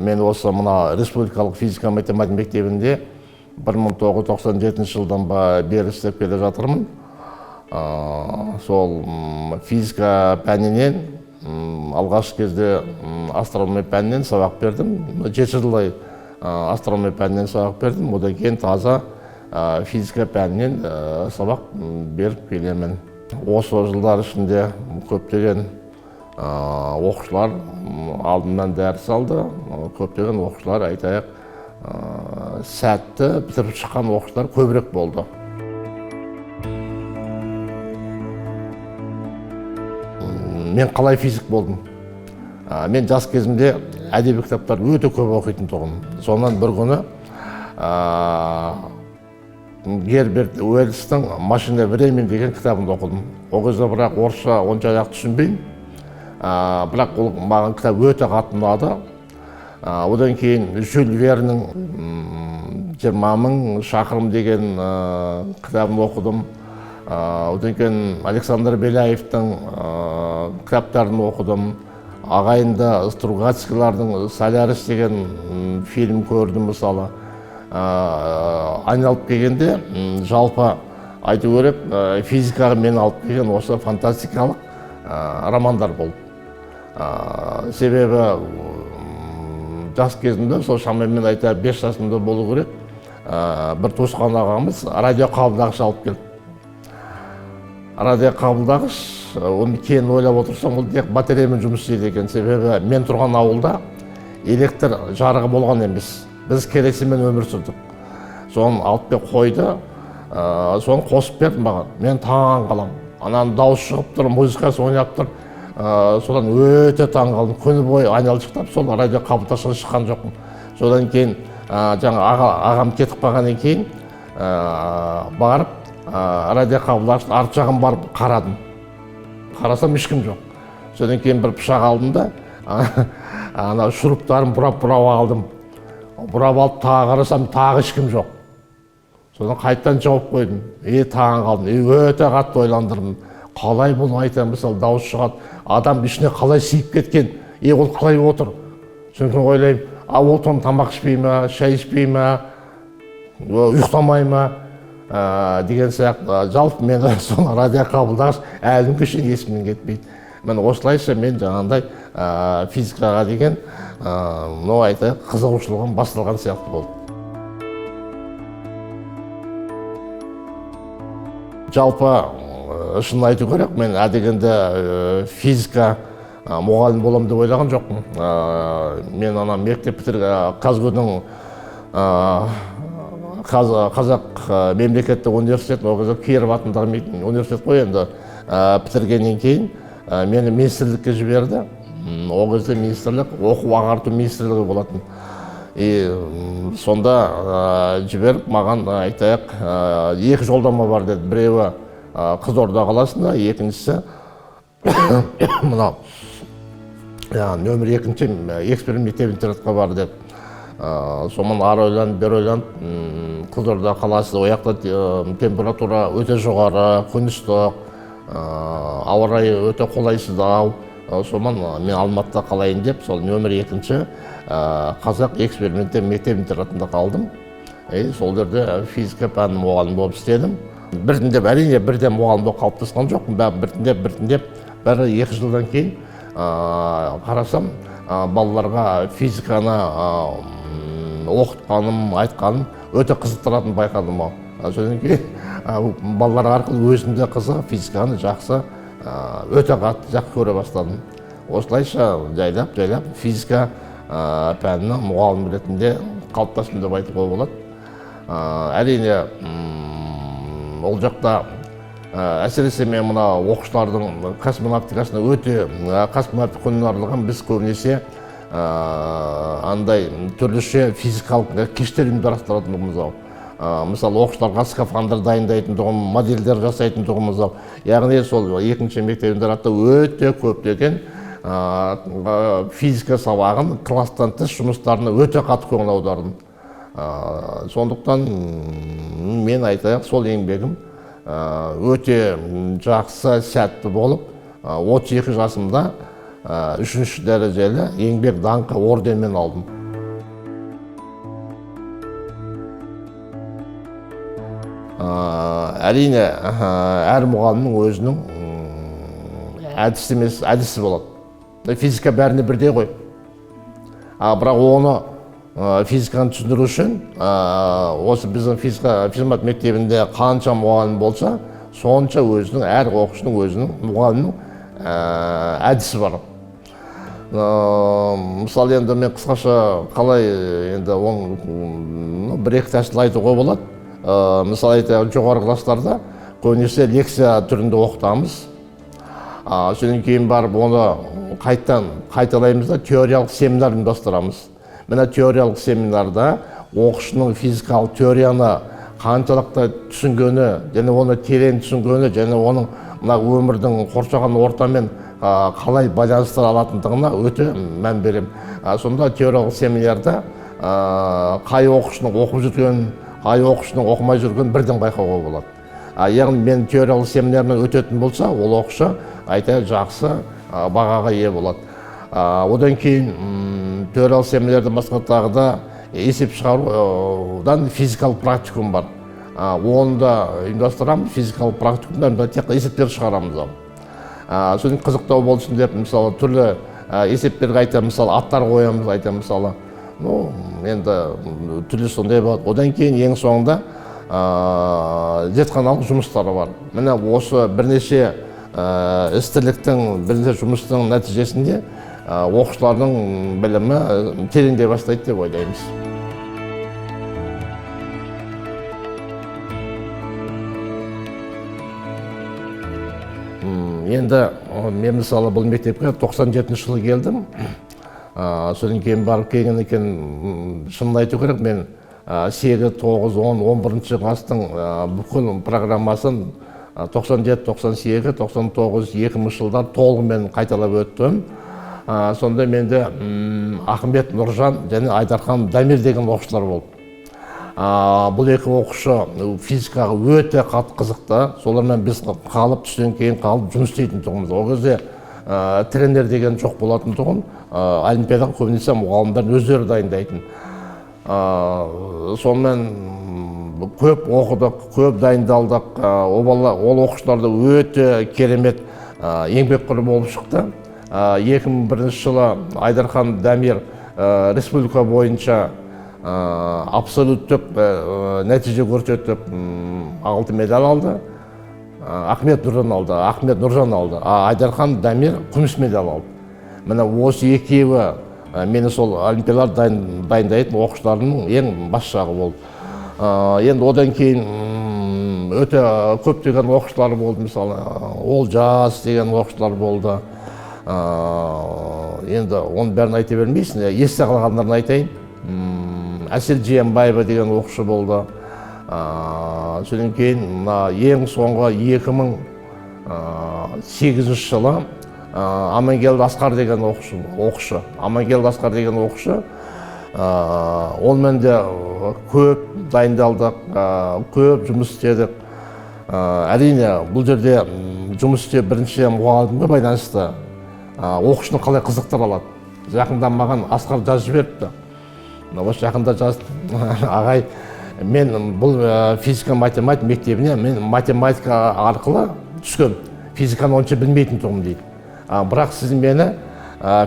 Мен осы мына республикалық физика математика мектебінде 1997 жылдан бері істеп келе жатырмын. Сол физика пәнінен алғашқы кезде астрономия пәнінен сабақ бердім. 7 жылдай астрономия пәнінен сабақ бердім. Одан кейін таза физика пәнінен сабақ беріп келемін. Осы жылдар ішінде көптеген оқушылар алдымнан дәріс алды. Көптеген оқушылар, айтайық, сәтті бітіріп шыққан оқушылар көбірек болды. Мен қалай физик болдым? Мен жас кезімде әдеби кітаптар өте көп оқитын тұғым. Сонан бір күні Герберт Уэллстің «Машина времени» деген кітабын оқыдым. Ол кезде бірақ орысша онша жақсы түсінбеймін. Бірақ ол маған кітап өте қатты ұнады. Одан кейін Жюль Верннің 20 мың шақырым деген кітабын оқыдым. Одан кейін Александр Беляевтің кітаптарын оқыдым. Ағайынды Стругацкийлардың «Солярис» деген фильм көрдім мысалы. Айналып келгенде, жалпы айту керек, физикаға мені алып келген осы фантастикалық романдар болды. Себебі жас кезімде, сол шамамен айта 5 жасымда болу керек, бір туысқан ағамыз радио қабылдағыш алып келді. Радио қабылдағыш, оны кейін ойлап отырсам, ол тек батареямен жұмыс істейді екен. Себебі мен тұрған ауылда электр жарығы болған емес. Біз керосинмен өмір сүрдік. Соны алып келіп қойды, соны қосып берді маған. Мен таң қаламын. Ананың дауысы шығып тұр, музыкасы ойнап тұр. Содан өте таң қалдым. Күні бойы айналшықтап сол радио қабылдағыштан шыққан жоқпын. Содан кейін жаңа ағам кетіп қалғаннан кейін барып радио қабылдағыштың арт жағын барып қарадым. Қарасам, ешкім жоқ. Содан кейін бір пышақ алдым да, ана шуруптарын бұрап-бұрап алдым. Бұрап алып тағы қарасам, тағы ешкім жоқ. Содан қайтадан жауып қойдым. Таң қалдым. Өте қатты ойландырдым. Қалай бұл айтамын, мысалы, дауыс шығады, адам ішіне қалай сиіп кеткен, ол қалай отыр? Содан кейін ойлаймын, а ол соны тамақ ішпей ма, шай ішпей ма, ұйықтамай ма, деген сияқты. Жалпы мен сол радио қабылдағыш әлі күнге шейін есімнен кетпейді. Міне осылайша мен жаңағындай физикаға деген, мынау айтайық, қызығушылығым басталған сияқты болды. Жалпы шынын айту керек, мен ә дегенде физика мұғалім боламын деп ойлаған жоқпын. Мен ана мектеп бітірген КазГУ-дің, Қазақ мемлекеттік университет, ол кезде Киров атындағы университет қой енді, бітіргеннен кейін мені министрлікке жіберді. Ол кезде министрлік оқу ағарту министрлігі болатын. И сонда жіберіп маған, айтайық, екі жолдама бар деді. Біреуі Қызылорда қаласында, екіншісі мынау нөмір екінші эксперимент мектеп интернатқа бар деп. Сонымен ары ойланып, бері ойланып, Қызылорда қаласы, ол жақта температура өте жоғары, күн ыстық, ауа райы өте қолайсыздау. Сонымен мен Алматыда қалайын деп, сол нөмір екінші қазақ эксперименттер мектеп интернатында қалдым. Сол жерде физика пәнінің мұғалімі болып істедім. Біртіндеп, әрине, бірден мұғалім болып қалыптасқан жоқпын. Бәрі біртіндеп, біртіндеп, бәрі 2 жылдан кейін қарасам, балаларға физиканы оқытқаным, айтқаным өте қызықтыратынын байқадым. Содан кейін балалар арқылы өзім де қызығып, физиканы жақсы, өте қатты жақсы көре бастадым. Осылайша жайлап, жайлап физика пәнінің мұғалімі ретінде қалыптастым деп айтуға болады. Әрине, ол жақта әсіресе мен мына оқушылардың космонавтикасына өте, космонавтика күніне арналған біз көбінесе андай түрліше физикалық кештер ұйымдастыратынбыз ау. Мысалы, оқушыларға скафандр дайындайтын тұғын, модельдер жасайтын тұғынбыз ау. Яғни сол екінші мектеп интернатта өте көптеген физика сабағын класстан тыс жұмыстарына өте қатты көңіл аудардым. Сондықтан мен айтайық, сол еңбегім өте жақсы, сәтті болып, 32 жасымда 3-ші дәрежелі еңбек даңқы орденімен алдым. Әрине, әр мұғалімнің өзінің әдісі емес, әдісі болады. Физика бәріне бірдей ғой. Бірақ оны физиканы түсіндіру үшін осы біздің физика физмат мектебінде қанша мұғалім болса, сонша өзінің әр оқушының өзінің мұғалімнің әдісі бар. Мысалы, енді мен қысқаша қалай енді оның бір екі тәсіл айтуға болады. Мысалы айтайық, жоғарғы класстарда көбінесе лекция түрінде оқытамыз. Содан кейін барып оны қайтадан қайталаймыз да, теориялық семинар ұйымдастырамыз. Міне, теориялық семинарда оқушының физикалық теорияны қаншалықты түсінгені және оны терең түсінгені және оның мына өмірдің қоршаған ортамен қалай байланыстыра алатындығына өте мән беремін. Сонда теориялық семинарда қай оқушының оқып жүргенін, қай оқушының оқымай жүргенін бірден байқауға болады. Яғни мен теориялық семинармен өтетін болса, ол оқушы айтайық жақсы бағаға ие болады. Одан кейін теориялық семинардан басқа тағы да есеп шығарудан физикалық практикум бар. Оны да ұйымдастырамыз. Физикалық практикумда тек есептер шығарамыз. Содан қызықтау болсын деп, мысалы, түрлі есептерге айтамыз, мысалы, аттар қоямыз, айтамыз, мысалы. Ну, енді түрлі сондай болады. Одан кейін ең соңында зертханалық жұмыстары бар. Міне, осы бірнеше іс-тірліктің, бірнеше жұмыстың нәтижесінде оқушылардың білімі тереңдей бастайды деп ойлаймыз. Енді мен, мысалы, бұл мектепке 97 жылы келдім. Содан кейін барып келген екен, шынын айту керек, мен 8, 9, 10, 11 класстың бүкіл программасын 97, 98, 99, 2000 жылдар толығымен қайталап өттім. Сонда менде Ахмет Нұржан және Айдархан Дамир деген оқушылар болды. Бұл екі оқушы физикаға өте қатты қызықты. Солармен біз қалып, түстен кейін қалып жұмыс істейтін тұғынбыз. Ол кезде тренер деген жоқ болатын тұғын. Олимпиадаға көбінесе мұғалімдер өздері дайындайтын. Сонымен көп оқыдық, көп дайындалдық. Ол оқушылар да өте керемет еңбекқор болып шықты. 2001 жылы Айдархан Дамир республика бойынша абсолюттік нәтиже көрсетіп, алтын медаль алды. Ахмет Нұржан алды, Ахмет Нұржан алды. Айдархан Дамир күміс медаль алды. Міне, осы екеуі мені сол олимпиадалар дайындайтын оқушыларымның ең бас жағы болды. Енді одан кейін өте көптеген оқушылар болды, мысалы, Олжас деген оқушылар болды. Енді оның бәрін айта бермейсің, есте қалғандарын айтайын. Әсел Жиенбаева деген оқушы болды. Содан кейін мына ең соңғы 2008 жылы Амангелді Асқар деген оқушы, Амангелді Асқар деген оқушы, онымен де көп дайындалдық, көп жұмыс істедік. Әрине, бұл жерде жұмыс істеу бірінші мұғалімге байланысты, оқушыны қалай қызықтыра алады. Жақында маған Асқар жазып жіберіпті. Осы жақында жазды. Ағай, мен бұл физика математика мектебіне мен математика арқылы түскем. Физиканы онша білмейтін тұғым дейді. Бірақ сіз мені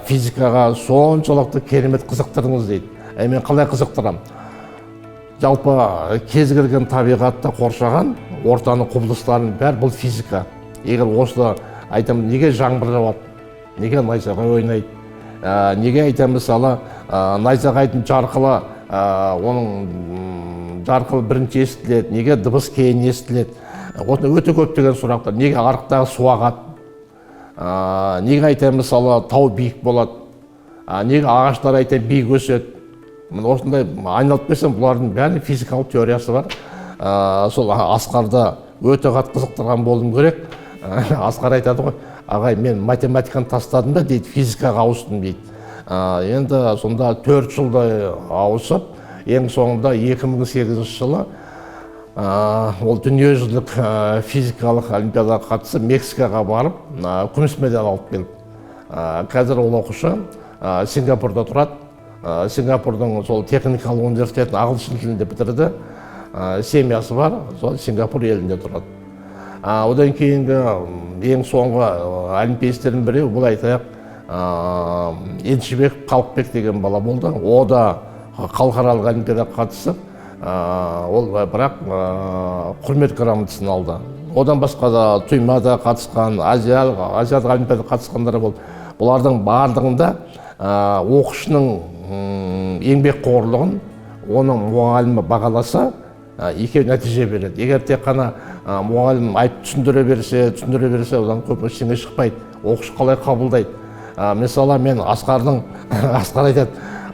физикаға соншалықты керемет қызықтырдыңыз дейді. Мен қалай қызықтырам? Жалпы кез келген табиғатты қоршаған ортаның құбылыстарының бәрі бұл физика. Егер осыны айтамын, неге жаңбыр жауады, неге найзағай ойнайды, неге айтамын, мысалы, найзағайдың жарқылы, оның жарқылы бірінші естіледі, неге дыбыс кейін естіледі. Осындай өте көптеген сұрақтар. Неге арықтағы су ағады, неге айтамын, мысалы, тау биік болады, неге ағаштар айтамын биік өседі. Міне, осындай айналып келсем, бұлардың бәрі физикалық теориясы бар. Сол Асқарды өте қатты қызықтырған болуым керек. Асқар айтады ғой, ағай, мен математиканы тастадым да дейді, физикаға ауыстым дейді. Енді сонда 4 жылдай ауысып, ең соңында 2008 жылы ол дүниежүзілік физикалық олимпиадаға қатысып, Мексикаға барып, күміс медаль алып келді. Қазір ол оқушы Сингапурда тұрады. Сингапурдың сол техникалық университетін ағылшын тілінде бітірді. Семьясы бар, сол Сингапур елінде тұрады. Одан кейінгі ең соңғы олимпиецтердің біреуі, бұл айтайық, Еншібек Қалықбек деген бала болды. О да халықаралық олимпиадаға қатысып, ол бірақ құрмет грамотасын алды. Одан басқа да Туймада қатысқан, Азиялық олимпиадаға қатысқандар болды. Бұлардың барлығында оқушының еңбекқорлығын оның мұғалімі бағаласа, екеуі нәтиже береді. Егер тек қана мұғалім айтып түсіндіре берсе, түсіндіре берсе, одан көп ештеңе шықпайды. Оқушы қалай қабылдайды? Мысалы, мен Асқардың, Асқар айтады: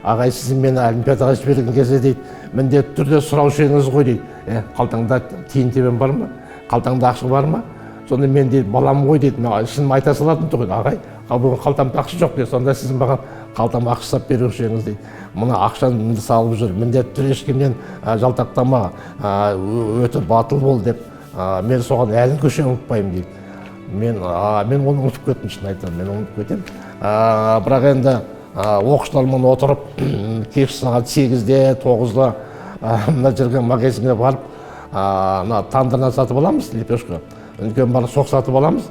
«Ағай, сіз мені олимпиадаға жіберген кезде, – дейді, – міндетті түрде сұраушы едіңіз ғой, – дейді. – Қалтаңда тиын тебен бар ма, қалтаңда ақша бар ма? Сонда мен, – дейді, – балам ғой, – дейді, – мен шынын айта салатын тұғын, ағай, бүгін қалтамда ақша жоқ, – дейді. – Сонда сіз маған қалтама ақша салып беруші едіңіз, – дейді. – Мына ақшаны салып жүр, міндетті түрде ешкімнен жалтақтама, өте батыл бол», – деп. «Мен соған әлі күнге ұмытпаймын», – дейді. Мен оны ұмытып кеттім, шын айтамын, мен ұмытып кетемін. Бірақ енді оқушылармен отырып, кешкі сағат 8-де, 9-да мына жерге, магазинге барып, мына тандырдан сатып аламыз лепешка, үлкен барып сок сатып аламыз,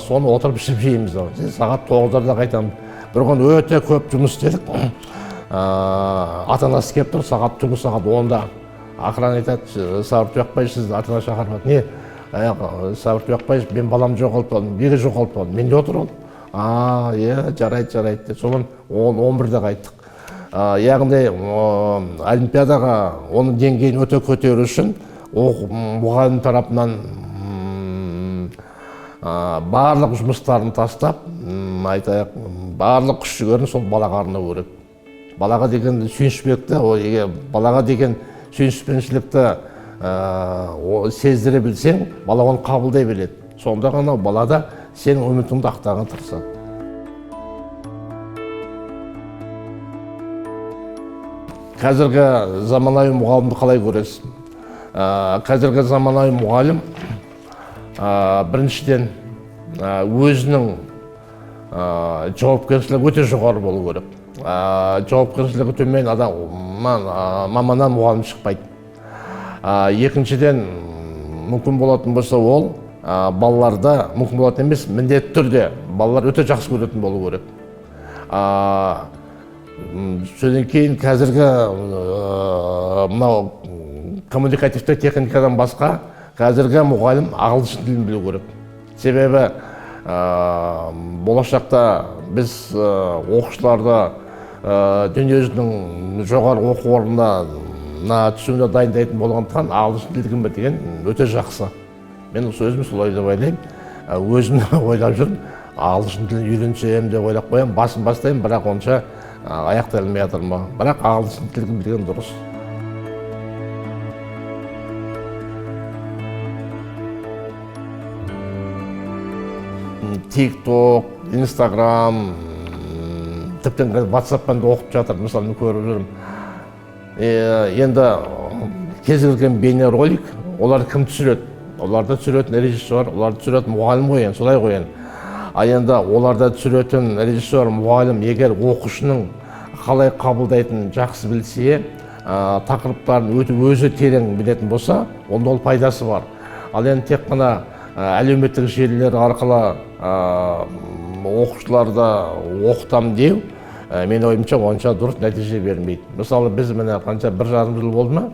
соны отырып ішіп жейміз. Сағат 9-дарда қайтамыз. Бір күні өте көп жұмыс істедік. Ата анасы келіп тұр, сағат түнгі сағат 10-да. Охрана айтады: «Сабыр Тұяқбаев, сізді ата ана шақырып». «Не, Сабыр Тұяқбаев, мен баламды жоғалтып алдым». «Неге жоғалтып алдың?» «Менде отыр ол». «А, иә, жарайды, жарайды», – деп. Содан 11-де қайттық. Яғни олимпиадаға оның деңгейін өте көтеру үшін мұғалім тарапынан барлық жұмыстарын тастап, айтайық, барлық күш жігерін сол балаға арнау керек. Балаға деген сүйіспеншілікті, балаға деген сүйіспеншілікті сездіре білсең, бала оны қабылдай біледі. Сонда ғана бала да сенің үмітіңді ақтауға тырысады. Қазіргі заманауи мұғалімді қалай көресіз? Қазіргі заманауи мұғалім, біріншіден, өзінің жауапкершілігі өте жоғары болу керек. Жауапкершілігі төмен адам, маманнан мұғалім шықпайды. Екіншіден, мүмкін болатын болса, ол балаларда, мүмкін болатын емес, міндетті түрде балалар өте жақсы көретін болу керек. Содан кейін қазіргі мынау коммуникативті техникадан басқа қазіргі мұғалім ағылшын тілін білу керек. Себебі болашақта біз оқушыларды дүниежүзінің жоғары оқу орнына түсуіне дайындайтын болғандықтан, ағылшын тілін деген өте жақсы. Мен осы өзім солай деп ойлаймын. Өзім ойлап жүрмін, ағылшын тілін үйренсем деп ойлап қоямын, басын бастаймын, бірақ онша аяқтай алмай жатырмын. Бірақ ағылшын тілін білген дұрыс. Тик-ток, Инстаграм, тіптен Ватсаппен де оқып жатыр, мысалы, мен көріп жүрмін. Енді кез келген бейнеролик, оларды кім түсіреді? Оларды түсіретін режиссер, оларды түсіретін мұғалім ғой енді, солай ғой енді. Ал енді оларды түсіретін режиссер, мұғалім егер оқушының қалай қабылдайтынын жақсы білсе, тақырыптарын өте өзі терең білетін болса, онда ол пайдасы бар. Ал енді тек қана әлеуметтік желілер арқылы оқушыларды оқытам деу, менің ойымша, онша дұрыс нәтиже бермейді. Мысалы, біз міне қанша, 1,5 жыл болды ма,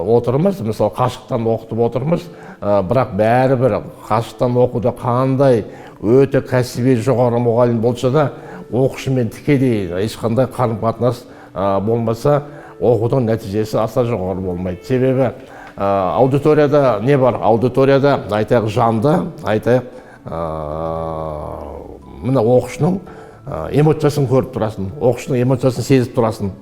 отырмыз, мысалы, қашықтан оқытып отырмыз, бірақ бәрібір қашықтан оқуда қандай өте кәсіби жоғары мұғалім болса да, оқушымен тікелей ешқандай қарым қатынас болмаса, оқудың нәтижесі аса жоғары болмайды. Себебі аудиторияда не бар? Аудиторияда, айтайық, жанды, айтайық, мына оқушының эмоциясын көріп тұрасың, оқушының эмоциясын сезіп тұрасың.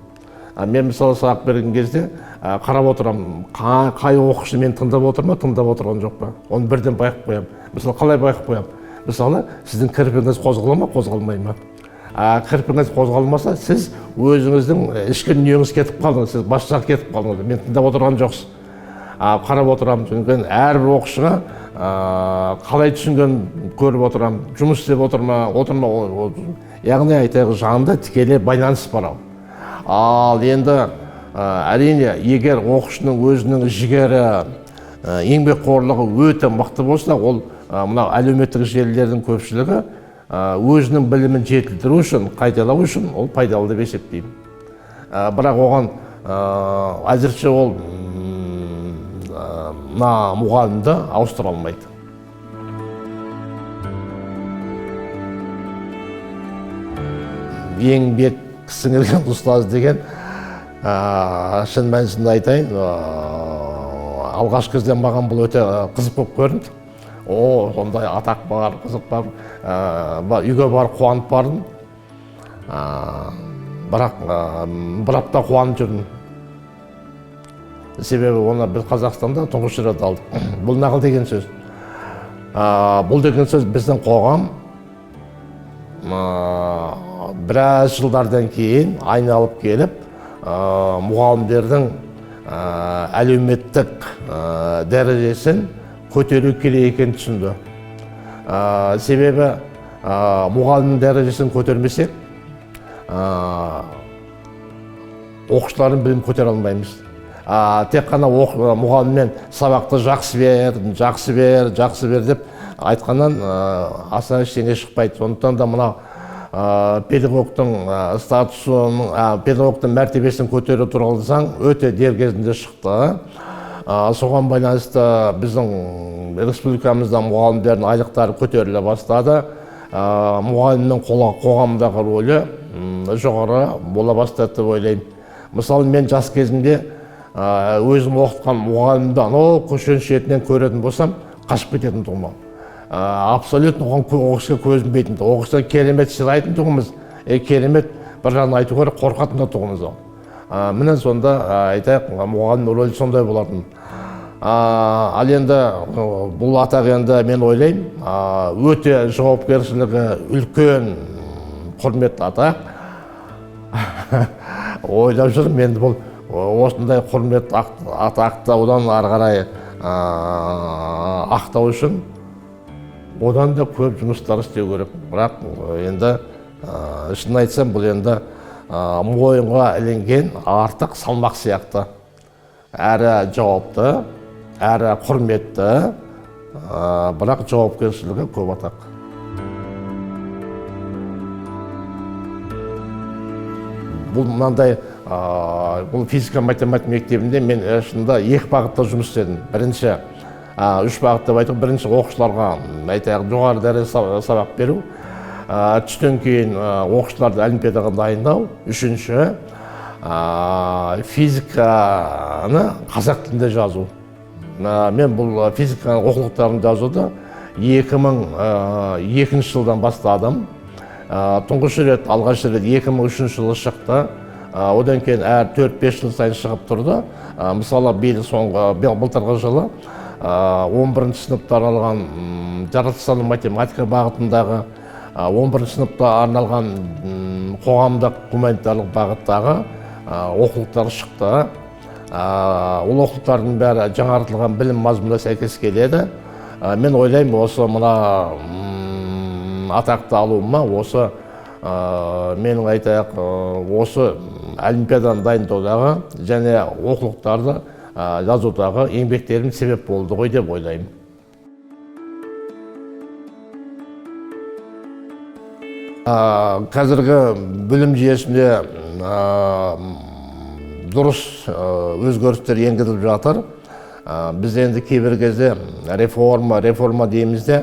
Мен, мысалы, сабақ берген кезде қарап отырамын, қай оқушы мені тыңдап отыр ма, тыңдап отырған жоқ па, оны бірден байқап қоямын. Мысалы, қалай байқап қоямын? Мысалы, сіздің кірпігіңіз қозғала ма, қозғалмай ма? Кірпігіңіз қозғалмаса, сіз өзіңіздің ішкі дүниеңіз кетіп қалдыңыз, сіз бас жақ кетіп қалдыңыз, мен тыңдап отырған жоқсыз. Қарап отырамын, содан кейін әрбір оқушыға қалай түсінгенін көріп отырамын, жұмыс істеп отыр ма, отыр ма, яғни, айтайық, жанында тікелей байланыс бар. Ал енді Әрине, егер оқушының өзінің жігері, еңбекқорлығы өте мықты болса, ол мынау әлеуметтік желілердің көпшілігі өзінің білімін жетілдіру үшін, қайталау үшін ол пайдалы деп есептеймін. Бірақ оған әзірше ол мына мұғалімді ауыстыра алмайды. Еңбек сіңірген ұстаз деген, шын мәнісінде айтайын, алғашқы кезде маған бұл өте қызық болып көрінді. О, сондай атақ бар, қызық бар, үйге барып қуанып бардым. Бірақ бір апта қуанып жүрдім. Себебі оны біз Қазақстанда тұңғыш рет алдық. Бұл нағыл деген сөз. Бұл деген сөз біздің қоғам біраз жылдардан кейін айналып келіп, мұғалімдердің әлеуметтік дәрежесін көтеру керек екенін түсінді. Себебі мұғалімнің дәрежесін көтермесек, оқушылардың білімін көтере алмаймыз. Тек қана мұғалімнен сабақты жақсы бер, жақсы бер, жақсы бер деп айтқаннан аса ештеңе шықпайды. Сондықтан да мына педагогтың статусының, педагогтың мәртебесін көтеру туралы заң өте дер кезінде шықты. Соған байланысты біздің республикамызда мұғалімдердің айлықтары көтеріле бастады. Мұғалімнің қоғамдағы рөлі жоғары бола бастады деп ойлаймын. Мысалы, мен жас кезімде өзім оқытқан мұғалімді анау көшенің шетінен көретін болсам, қашып кететін тұғым. Абсолютно оған ол кісіге көзім бейтін. Ол кісіні керемет сыйлайтын тұғымыз, керемет бір жағынан айту керек, қорқатын да тұғымыз ол. Міне сонда айтайық, мұғалімнің рөлі сондай болатын. Ал енді бұл атақ енді мен ойлаймын, өте жауапкершілігі үлкен құрметті атақ. Ойлап жүрмін енді бұл осындай құрметті атақты одан ары қарай ақтау үшін одан да көп жұмыстар істеу керек. Бірақ енді шынын айтсам, бұл енді мойынға ілінген артық салмақ сияқты. Әрі жауапты, әрі құрметті, бірақ жауапкершілігі көп атақ. Бұл мынандай, бұл физика математика мектебінде мен шынында екі бағытта жұмыс істедім. Бірінші, үш бағыт деп айтып, бірінші оқушыларға айтайық, жоғары дәреже сабақ беру, түстен кейін оқушыларды олимпиадаға дайындау, үшінші, физиканы қазақ тілінде жазу. Мен бұл физиканың оқулықтарын жазуды 2002 жылдан бастадым. Тұңғыш рет, алғаш рет 2003 жылы шықты. Одан кейін әр 4-5 жыл сайын шығып тұрды. Мысалы, биыл соңғы, биыл былтырғы жылы, 11 сыныпта арналған, жаратылыстану математика бағытындағы, 11 сыныпта арналған, қоғамдық гуманитарлық бағыттағы, оқулықтар шықты. Ол оқулықтардың бәрі жаңартылған білім мазмұнына сәйкес келеді. Мен ойлаймын, осы мына, атақты алуыма осы, менің айтайық, осы олимпиаданы дайындаудағы және оқулықтарды, жазудағы еңбектерім себеп болды ғой деп ойлаймын. Қазіргі білім жүйесінде, дұрыс, өзгерістер енгізіліп жатыр. Біз енді кейбір кезде реформа, реформа дейміз де,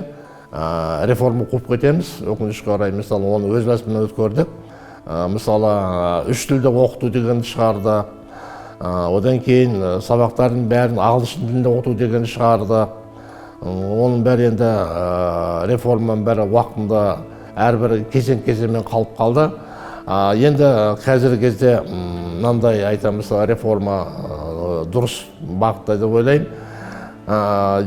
реформа қуып кетеміз. Өкінішке орай, мысалы, оны өз басымнан өткердік. Мысалы, үш тілде оқыту дегенді шығарды. Одан кейін сабақтардың бәрін ағылшын тілінде оқыту дегенді шығарды. Оның бәрі енді, реформаның бәрі уақытында әрбір кезең-кезеңмен қалып қалды. Енді қазіргі кезде, мынандай айтамыз, реформа, дұрыс бағытта деп ойлаймын.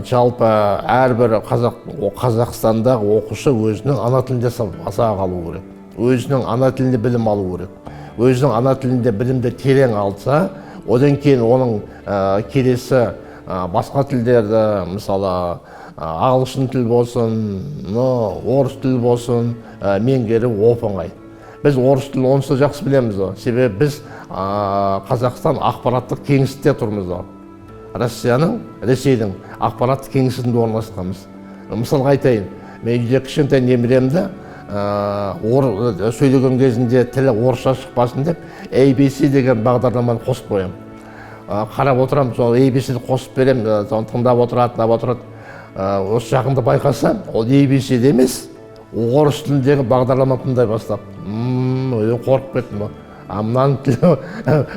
Жалпы әрбір Қазақстандағы оқушы өзінің ана тілінде сабақ алу керек. Өзінің ана тілінде білім алу керек. Өзінің ана тілінде білімді терең алса, одан кейін оның, келесі, басқа тілдерді, мысалы, ағылшын тіл болсын, орыс тілі болсын, меңгеру оп-оңай. Біз орыс тілін онсыз да жақсы білеміз ғой. Себебі біз Қазақстан ақпараттық кеңістікте тұрмыз ғой. Россияның, Ресейдің ақпараттық кеңістігінде орналасқанбыз. Мысалға айтайын, мен үйде кішкентай немеремді сөйлеген кезінде тілі орысша шықпасын деп ABC деген бағдарламаны қосып қоямын. Қарап отырамын, сол ABC-ді қосып беремін, соны тыңдап отырады, тыңдап отырады. Осы жақында байқасам, ол ABC-де емес, орыс тіліндегі бағдарлама тыңдай бастап. Қорқып кеттім. А мынаның тілі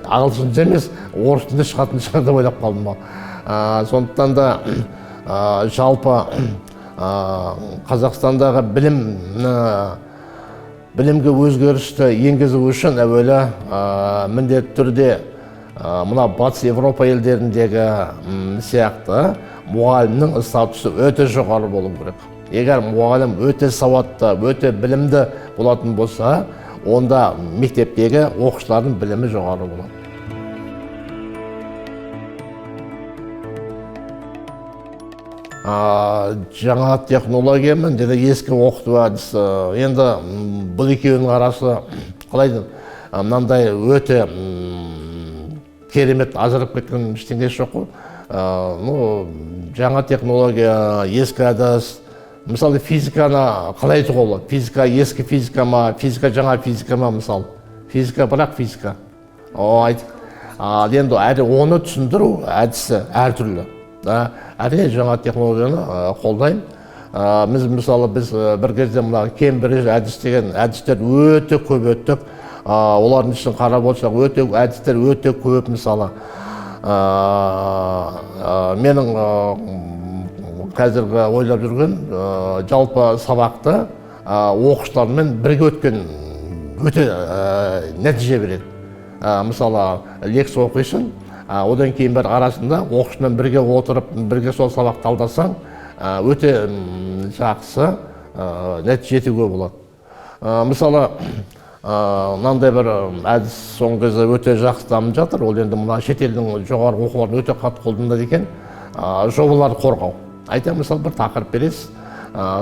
ағылшынша емес, орыс тілінде шығатын шығар деп ойлап қалдым. Сондықтан да жалпы Қазақстандағы білімге өзгерісті енгізу үшін әуелі міндетті түрде мына Батыс Европа елдеріндегі сияқты мұғалімнің статусы өте жоғары болу керек. Егер мұғалім өте сауатты, өте білімді болатын болса, онда мектептегі оқушылардың білімі жоғары болады. Жаңа технологиямен және ескі оқыту әдісі, енді бұл екеуінің арасы қалай деймін, мынандай өте керемет ажырап кеткен ештеңесі жоқ қой. Жаңа технология, ескі әдіс. Мысалы, физиканы қалай айтуға болады? Физика ескі физика ма, физика жаңа физика ма, мысалы? Физика бірақ физика. Ал енді әрі оны түсіндіру әдісі әртүрлі. Әрине жаңа технологияны қолдаймын. Біз, мысалы, бір кезде мына Кембридж әдіс деген әдістер өте көп өттік. Олардың ішін қарап отырсақ, өте әдістер өте көп, мысалы. Менің қазіргі ойлап жүрген жалпы сабақты оқушылармен бірге өткен өте нәтиже береді. Мысалы, лекция оқисың, одан кейін бір арасында оқушымен бірге отырып, бірге сол сабақты талдасаң, өте жақсы нәтиже етуге болады. Мысалы, мынандай бір әдіс соңғы кезде өте жақсы дамып жатыр. Ол енді мына шетелдің жоғарғы оқу орны өте қатты қолданады екен. Жобаларды қорғау. Айтайын, мысалы, бір тақырып бересіз,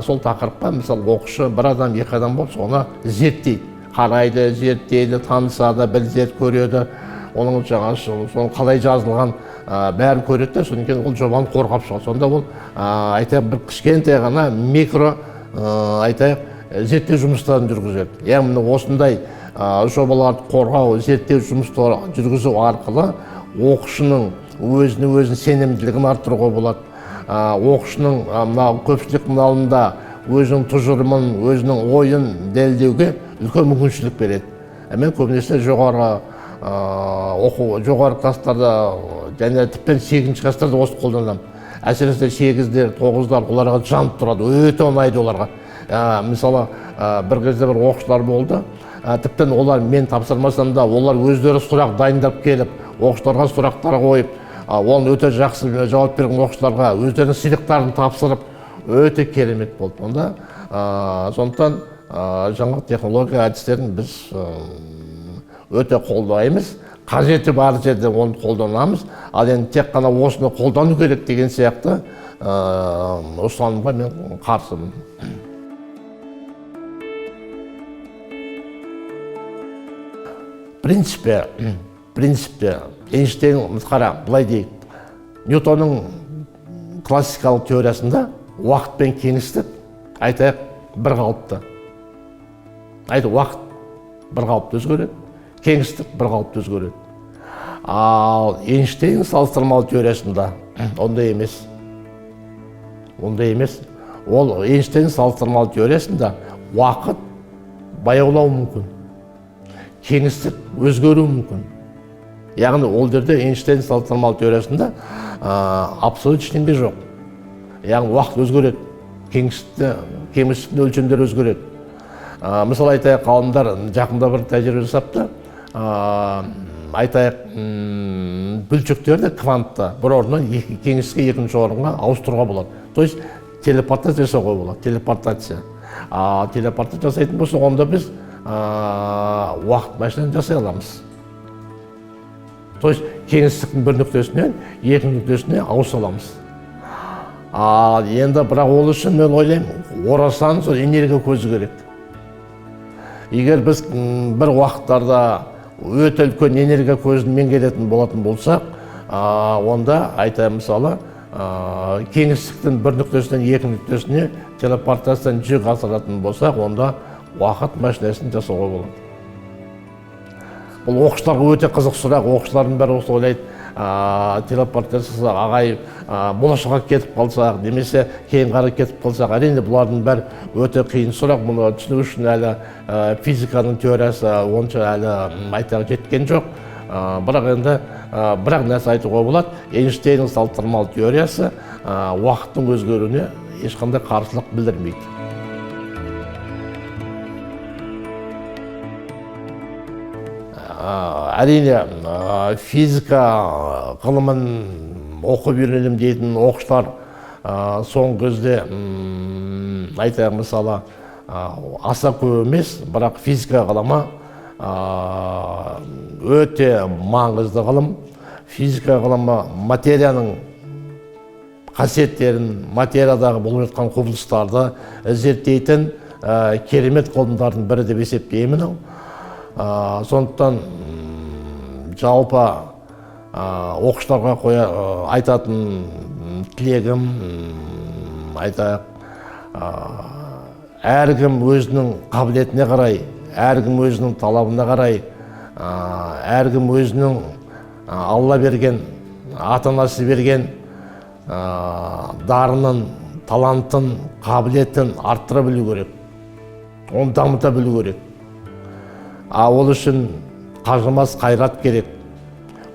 сол тақырыпқа, мысалы, оқушы бір адам, екі адам болып соны зерттейді, қарайды, зерттейді, танысады, біледі, көреді. Оның жаңағы соның қалай жазылған, бәрін көреді де, содан кейін ол жобаны қорғап шығады. Сонда ол, айтайық, бір кішкентай ғана микро, айтайық, зерттеу жұмыстарын жүргізеді. Яғни міне осындай жобаларды қорғау, зерттеу жұмыстарын жүргізу арқылы оқушының өзіне өзінің сенімділігін арттыруға болады. Оқушының, мына көпшіліктің алдында өзінің тұжырымын, өзінің ойын дәлелдеуге үлкен мүмкіншілік береді. Мен көбінесе жоғары, оқу, жоғары класстарда және тіптен 8 класстарда осы қолданамын. Әсіресе 8-дер, 9-дар оларға жанып тұрады, өте ұнайды оларға. Мысалы, бір кезде бір оқушылар болды. Тіптен олар мен тапсырмасам да, олар өздері сұрақ дайындап келіп, оқушыларға сұрақтар қойып, оны өте жақсы жауап берген оқушыларға өздерінің сыйлықтарын тапсырып, өте керемет болды. Онда, сондықтан, жаңа технология әдістерін біз өте қолдаймыз. Қажеті бар жерде оны қолданамыз. Ал енді тек қана осыны қолдану керек деген сияқты, ұстанымға мен қарсымын. Принципте, Эйнштейн, қара, былай дейік, Ньютонның классикалық теориясында уақыт пен кеңістік, айтайық, бір қалыпты. Айтайық, уақыт бір қалыпты өзгереді, кеңістік бір қалыпты өзгереді. Ал Эйнштейн салыстырмалы теориясында ондай емес. Ондай емес. Ол Эйнштейн салыстырмалы теориясында уақыт баяулауы мүмкін, кеңістік өзгеруі мүмкін. Яғни ол жерде Эйнштейн салыстырмалы теориясында, абсолют ештеңе жоқ. Яғни уақыт өзгереді, кеңістіктің өлшемдері өзгереді. Мысалы айтайық, ғалымдар жақында бір тәжірибе жасапты. Айтайық, бөлшектерді квантты бір орыннан кеңістікке екінші орынға ауыстыруға болады. То есть телепортация жасауға болады, телепортация. Телепортация жасайтын болсақ, онда біз уақыт машинаны жасай аламыз. То есть кеңістіктің бір нүктесінен екінші нүктесіне ауыса аламыз. Ал енді бірақ ол үшін мен ойлаймын, орасан зор энергия көзі керек. Егер біз бір уақыттарда өте үлкен энергия көзін меңгеретін болатын болсақ, онда айтайын, мысалы, кеңістіктің бір нүктесінен екі нүктесіне телепортацияны жүзеге асыратын болсақ, онда уақыт машинасын жасауға болады. Бұл оқушыларға өте қызық сұрақ. Оқушылардың бәрі осы ойлайды: телепортация, ағай, болашаққа кетіп қалсақ немесе кейін қарай кетіп қалсақ. Әрине, бұлардың бәрі өте қиын сұрақ. Мұны түсіну үшін әлі физиканың теориясы онша әлі айтар жеткен жоқ. Бірақ енді бір-ақ нәрсе айтуға болады: Эйнштейннің салыстырмалы теориясы уақыттың өзгеруіне ешқандай қарсылық білдірмейді. Әрине, физика ғылымын оқып үйренемін дейтін оқушылар соңғы кезде, айтайық, мысалы, аса көп емес, бірақ физика ғылымы өте маңызды ғылым. Физика ғылымы материяның қасиеттерін, материядағы болып жатқан құбылыстарды зерттейтін керемет ғылымдардың бірі деп есептеймін. Сондықтан жалпы оқушыларға қоя айтатын тілегім, айтайық, әркім өзінің қабілетіне қарай, әркім өзінің талабына қарай, әркім өзінің Алла берген, ата-анасы берген дарынын, талантын, қабілетін арттыра білу керек, оны дамыта білу керек. А ол үшін қажымас қайрат керек,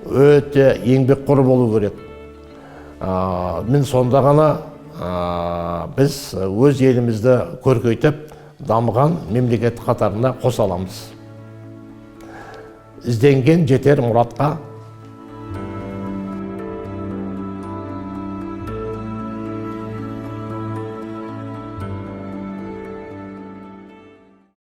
өте еңбекқор болу керек. Міне, сонда ғана біз өз елімізді көркейтіп, дамыған мемлекет қатарына қоса аламыз. Ізденген жетер мұратқа.